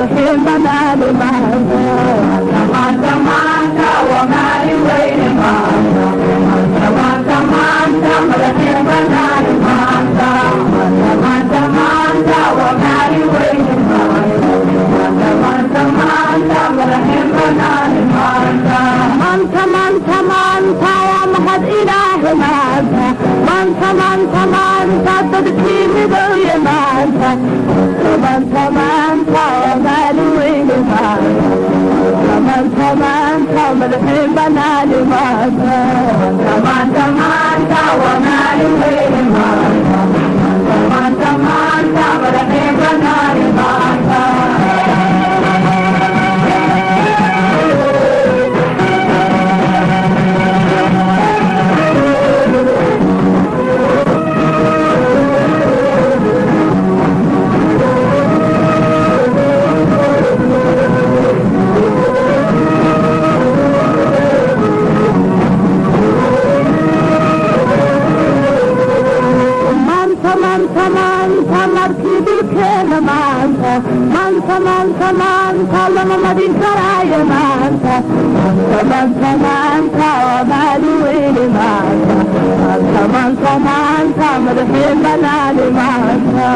Madaxiin banaani maanta, maanta, maanta waa maalin weyne maanta, maanta, maanta, madaxiin banaani maanta, maanta, maanta waa maalin weyne maanta, maanta, maanta, madaxiin banaani maanta, maanta, maanta, maanta waa mahad Ilaahi maanta, maanta, maanta, maanta dadkii midooye maanta, maanta, maanta waa maalin weyne maanta, maanta, maanta, madaxiin banaani maanta, maanta, maanta waa maalin weyne maanta, maanta, maanta, madaxiin banaani maanta. Maanta, maanta, maanta markii dhulkeena maanta, maanta, maanta, maanta lama madin karaayo maanta, maanta, maanta waa maalin weyne maanta, maanta, maanta, maanta madaxiin banaani maanta,